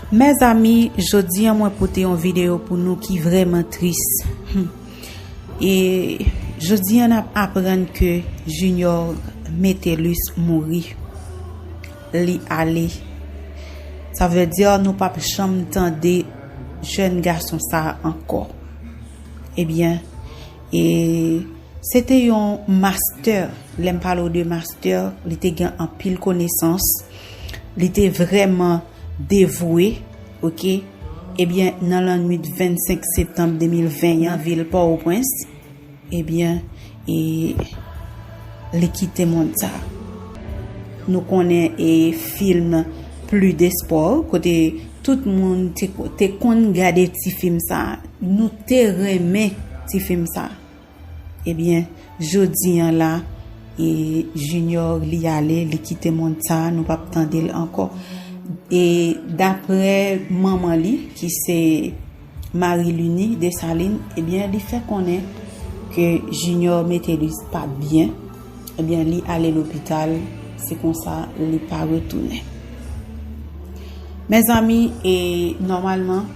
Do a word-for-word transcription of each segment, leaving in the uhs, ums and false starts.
Mezanmi, jodi a mwen pote yon videyo pou nou ki vrèman tris. Hmm. E jodi a n ap aprann ke Junior Metellus mouri. Li ale. Sa vle di nou p ap janm tande jèn gason sa a ankò. Ebyen, e se te yon mastè. Lè m pale w de mastè, li te gen anpil konesans. Li te vrèman devwe, oke? Ebyen, nan lannwit vennsenk septanm de mil ven an, nan vil Pòtoprens, ebyen, e li kite mond sa a. Nou konnen e fim Plus de Sport, kote tout moun te, te konn gade ti fim sa a. Nou te renmen ti fim sa a. Ebyen, jodi a la, e Junior, li ale, li kite mond sa a, nou p ap tande l ankò. E daprè manman li, ki se Marie Lunie Dessalines, ebyen, li fè konnen ke Junior Metellus pa t byen. Ebyen, li ale lopital, se konsa li pa retounen. Mezanmi, e nòmalman,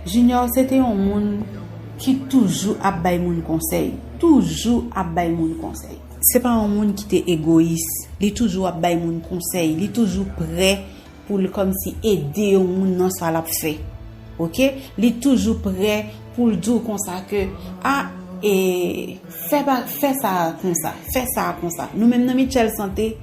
Junior se te yon moun ki toujou ap bay moun konsèy. Toujou ap bay moun konsèy. Se pa yon moun ki te egoyis. Li toujou ap bay moun konsèy. Li toujou prè pou l kòmsi ede yon moun nan sa l ap fè. Oke? Li toujou prè pou l di w konsa ke, a, e, fè, ba, fè sa a konsa, fè sa a konsa. Nou menm nan Michel Santé,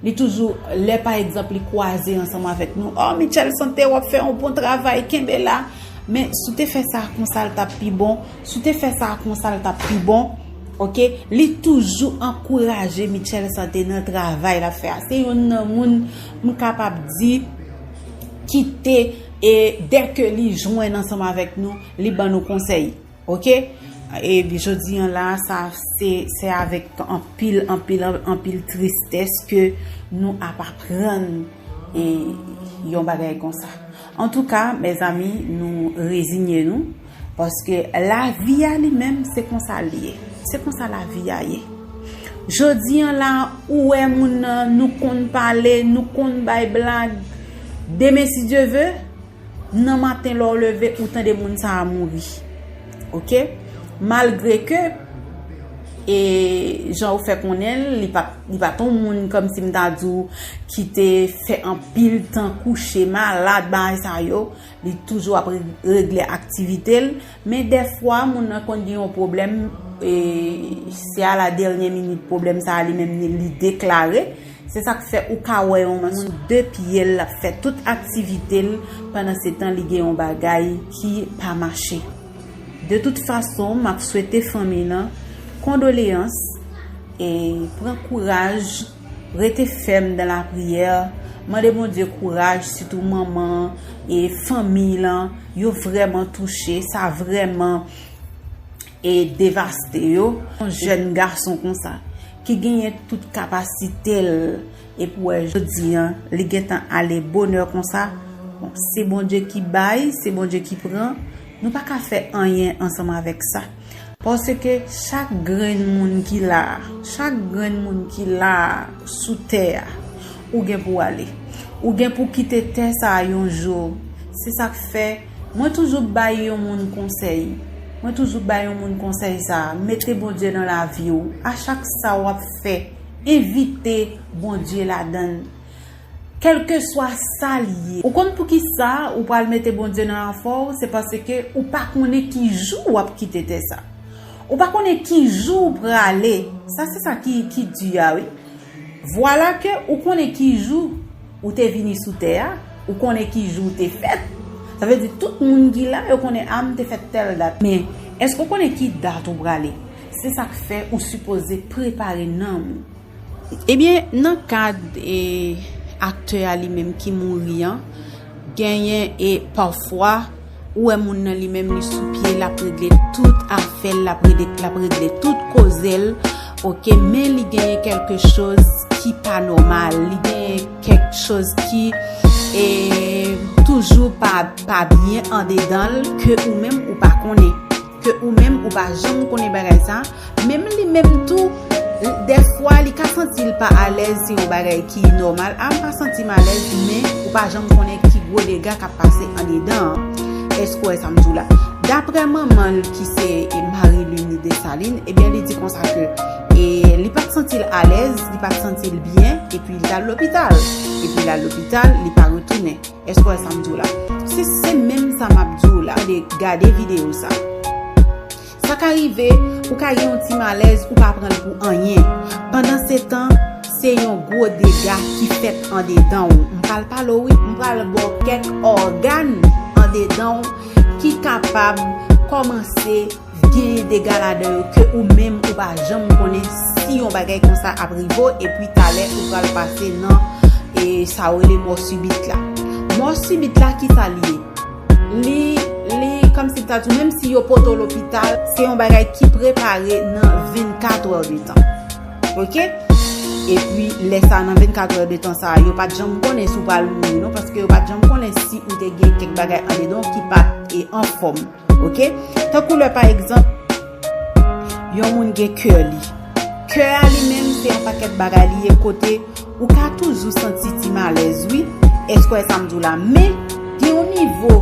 li toujou, lè pa egzanp, li kwaze ansanm avèk nou, o, Michel Santé, w ap fè yon bon travay, kenbe la. Men, si w te fè sa a konsa, l t ap pi bon. Si w te fè sa a konsa, l t ap pi bon. Oke? Li toujou ankouraje Michel Santé nan travay l ap fè a. Se youn nan moun, m kapab di, ki te, e dèke li jwenn ansanm avèk nou, li ban nou konsèy. Oke? E jodi a la, sa, se, se avèk anpil, anpil, anpil tristès ke nou ap aprann, e, yon bagay konsa. Antouka, mezanmi, nou reziye nou, paske lavi a li menm, se konsa li ye. Se konsa lavi a ye. Jodi a la, ou wè moun nan, nou konn pale, nou konn bay blag. Demen, si Dye ve, nan maten lè w leve, ou tande moun sa a mouri. Oke? Malgre ke, e jan ou fè konnen l, li pa, li pa t yon moun kòmsi m ta di w ki te fè anpil tan kouche, malad, bagay sa yo. Li toujou ap re-, regle aktivite l. Men dèfwa, moun nan konn gen yon pwoblèm, e se a la dènye minit pwoblèm sa a li menm li, li deklare. Se sa k fè ou ka wè yon moun de pye l ap fè tout aktivite l, pandan se tan li gen yon bagay ki pa mache. De tout fason, m ap swete fanmi nan kondoleyans e pran kouraj, rete fèm dan lapriyè, mande Bondye kouraj, sitou manman e fanmi lan, yo vrèman touche, sa vrèman e devaste yo. Yon jèn gason konsa, ki genyen tout kapasite l, epi w wè jodi a, li gentan ale bonè konsa. Bon, se Bondye ki bay, se Bondye ki pran. Nou pa ka fè anyen ansanm avèk sa. Paske chak grenn moun ki la a, chak grenn moun ki la a sou tè a, ou gen pou w ale. Ou gen pou w kite tè sa a yon jou. Se sa k fè, mwen toujou bay yon moun konsèy. Mwen toujou bay yon moun konsèy sa a, mete Bondye nan lavi w. A chak sa w ap fè, envite Bondye ladan l. Kèlkeswa sa l ye. Ou konn poukisa ou pral mete Bondye nan afè w? Se paske ou pa konnen ki jou w ap kite tè sa. Ou pa konnen ki jou w prale. Sa se sa ki, ki di a, wi. Vwala ke ou konnen ki jou ou te vini sou tè a, ou konnen ki jou w te fèt. Sa vle di tout moun ki la, yo konnen a m te fèt tèl dat. Men, èske w konnen ki dat ou prale? Se sa k fè ou sipoze prepare nanm ou. Ebyen, nan kad, e, aktè a li menm ki mouri an, genyen, e, pafwa, ou wè moun nan li menm li sou pye, l ap regle tout afè l, l ap regle, l ap regle tout koze l, oke, men li genyen kèlke choz ki pa nòmal, li genyen kèk choz ki, e, toujou pa, pa byen andedan l, ke ou menm ou pa konnen, ke ou menm ou pa janm konnen bagay sa. Menm li menm tou, dèfwa li ka santi l pa alèz, se yon bagay ki nòmal. A, m pa santi m alèz, men ou pa janm konnen ki gwo dega k ap pase andedan an. Èske w wè sa m di w la? Daprè manman l ki se e Marie Lune Dessalines, ebyen li di konsa ke e li pa t santi l alèz, li pa t santi l byen, epi l t al lopital. Epi l al lopital, li pa retounen. Èske w wè sa m di w la? Se, se menm sa m ap di w la. Gade, gade videyo sa. Sa ka rive, ou ka gen yon ti malèz, ou pa pran l pou anyen. Pandansetan, se yon gwo dega ki fèt andedan w. M pral pale w, wi, m pral ba w kèk ògàn andedan w ki kapab kòmanse gen dega ladan yo ke ou menm ou pa janm konnen si yon bagay konsa ap rive w, epi talè ou pral pase nan e sa yo rele mò sibit la. Mò sibit la, ki sa li ye? Li, li kòmsi m ta di w, menm si yo pote w lopital, se yon bagay ki prepare nan vennkat è de tan. Oke? Epi, lè sa, nan vennkat è de tan sa, yo pa t janm konnen si w pral mouri, non, paske yo pa t janm konnen si ou te gen kèk bagay andedan w ki pa t e anfòm. Oke? Tankou lè, pa egzanp, yon moun gen kè li. Kè a li menm, se yon pakèt bagay li ye kote ou ka toujou santi ti malèz, wi. Èske w wè sa m di w la? Men, gen yon nivo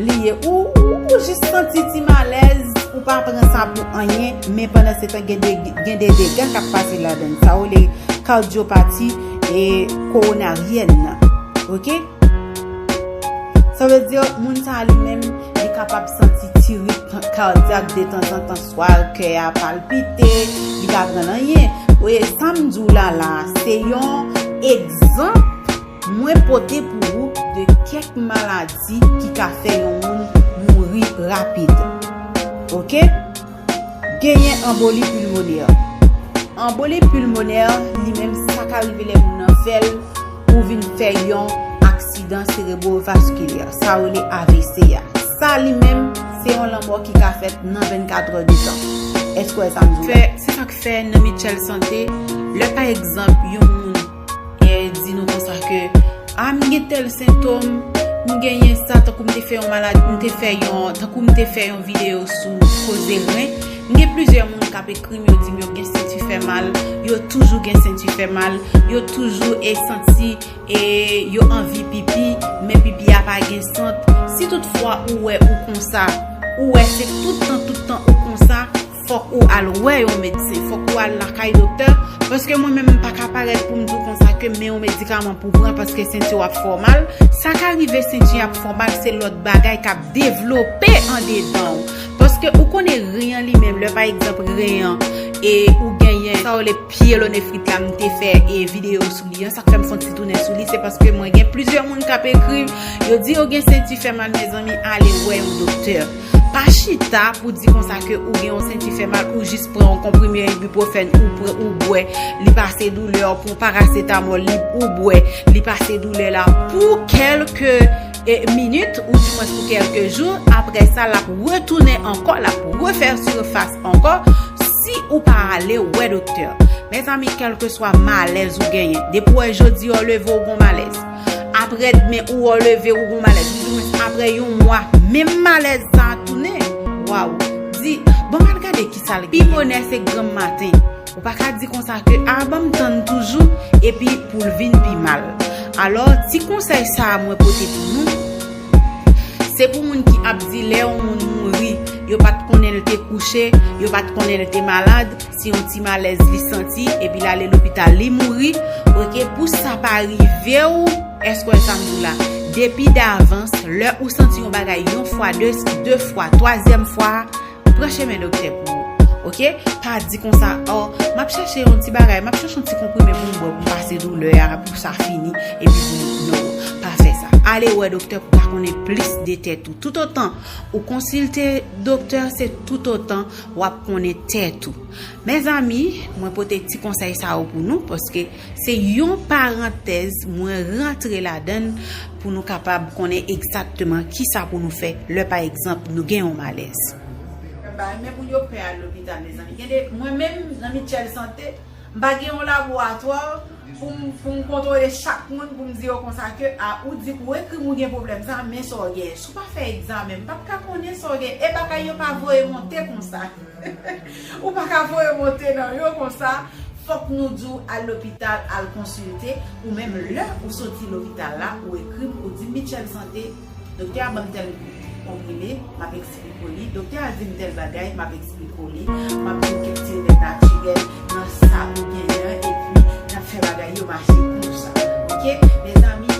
li ye. Ou, ou, ou jis santi ti malèz, ou pa pran sa pou anyen, men pandansetan, gen de, gen de dega k ap pase ladan l. Sa yo rele kadyopati e kowonaryèn nan. Oke? Sa vle di, moun sa a li menm, li kapab santi ti ritm kadyak detanzantan, swa kè a palpite, li pa pran anyen. Ou wè, sa m di w la la, se yon egzanp mwen pote pou ou de kèk maladi ki ka fè yon moun mouri rapid. Oke? Genyen anboli pilmonè. Anboli pilmonè, li menm, sa ka rive lè moun nan fè l, ou vin fè yon aksidan serebrovaskilè. Sa yo rele A V C a. Sa li menm, se yon lanmò ki ka fèt nan vennkat è de tan. Èske w wè sa m di w la? Fè, se sa k fè nan Mityèl Sante, lè pa egzanp, yon moun e di nou konsa ke, a, m gen tèl sentòm, m genyen sa, tankou m te fè yon maladi, m te fè yon, tankou m te fè yon videyo sou koze ren. M gen plizyè moun k ap ekri m, yo di m yo gen senti fè mal, yo toujou gen senti fè mal, yo toujou e santi e yo anvi pipi, men pipi a pa gen sant. Si toutfwa ou wè ou konsa, ou wè se tout tan, tout tan ou konsa, fòk ou al wè yon medsen, fòk ou al lakay doktè, paske mwen menm m pa ka parèt pou m di w konsa ke men yon medikaman pou pran paske senti w ap fè w mal. Sa ka rive senti ap fè w mal, se lòt bagay k ap devlope andedan w. Paske ou konnen ren an li menm, lè pa egzanp ren an, e ou genyen sa yo rele pyelonefrit la, m te fè e videyo sou li an, sa k fè m fè yon ti tounen sou li, se paske mwen gen plizyè moun k ap ekri, yo di yo gen senti fè mal, mezanmi, ale wè yon doktè. Pa chita pou di konsa ke ou gen yon senti fè mal, ou jis pran yon konprime ibuprofèn, ou pran, ou bwè, li pase doulè, ou pran parasetamòl, li, ou bwè, li pase doulè la pou kèlke e, minit, ou dimwens pou kèlke jou. Apre sa, l ap retounen ankò, l ap refè sirfas ankò si ou pa ale wè doktè. Mezanmi, kèlkeswa malèz ou genyen, depi w wè jodi a w leve, ou gon malèz. Apre demen, ou leve, ou gon malèz. Ou dimwens, apre yon mwa, menm malèz sa a tounen. Waw! Di, bon, m al gade kisa l genyen. Pi bonè se granm maten. Ou pa ka di konsa ke, a, ban m tann toujou, epi pou l vin pi mal. Alò, ti konsèy sa a mwen pote pou nou, se pou moun ki ap di lè yon moun mouri, yo pa t konnen l te kouche, yo pa t konnen l te malad, se yon ti malèz li santi, epi l ale lopital, li mouri. Oke, pou sa pa rive w, èske w wè sa m di w la? Depi davans, lè ou santi yon bagay yon fwa, de, de fwa, twazyèm fwa, pran chemen doktè pou ou. Oke? Pa di konsa, o, m ap chèche yon ti bagay, m ap chèche yon ti konprime pou m bwè, pou m pase doulè a, pou sa fini, epi pou m, non, pa fè sa. Ale wè doktè pou w ka konnen plis de tèt ou. Toutotan ou konsilte doktè, se toutotan w ap konnen tèt ou. Mezanmi, mwen pote ti konsèy sa yo pou nou, paske se yon parantèz mwen rantre ladan l pou nou kapab konnen egzakteman kisa pou nou fè lè, pa egzanp, nou gen yon malèz. Ba, men moun yo pè al lopital, mezanmi. Gen de, mwen menm, nan Mityèl Sante, m pa gen yon laboratwa pou m, pou m kontwole chak moun, pou m di yo konsa ke, a, ou di, ou ekri m ou gen pwoblèm sa, men sa w gen. Si w pa fè egzamen, m p ap ka konnen sa w gen. E bagay yo pa voye monte konsa. Ou pa ka voye monte nan yo konsa. Fòk nou di w al lopital, al konsilte, ou menm lè ou soti lopital la, ou ekri m, ou di m, Michel Santé, doktè a ban m tèl konprime, m ap eksplike w li, doktè a di m tèl bagay, m ap eksplike w li, m ap di w kèk ti remèd natirèl nan sa ou genyen an, epi n ap fè bagay yo mache konsa. Oke? Mezanmi,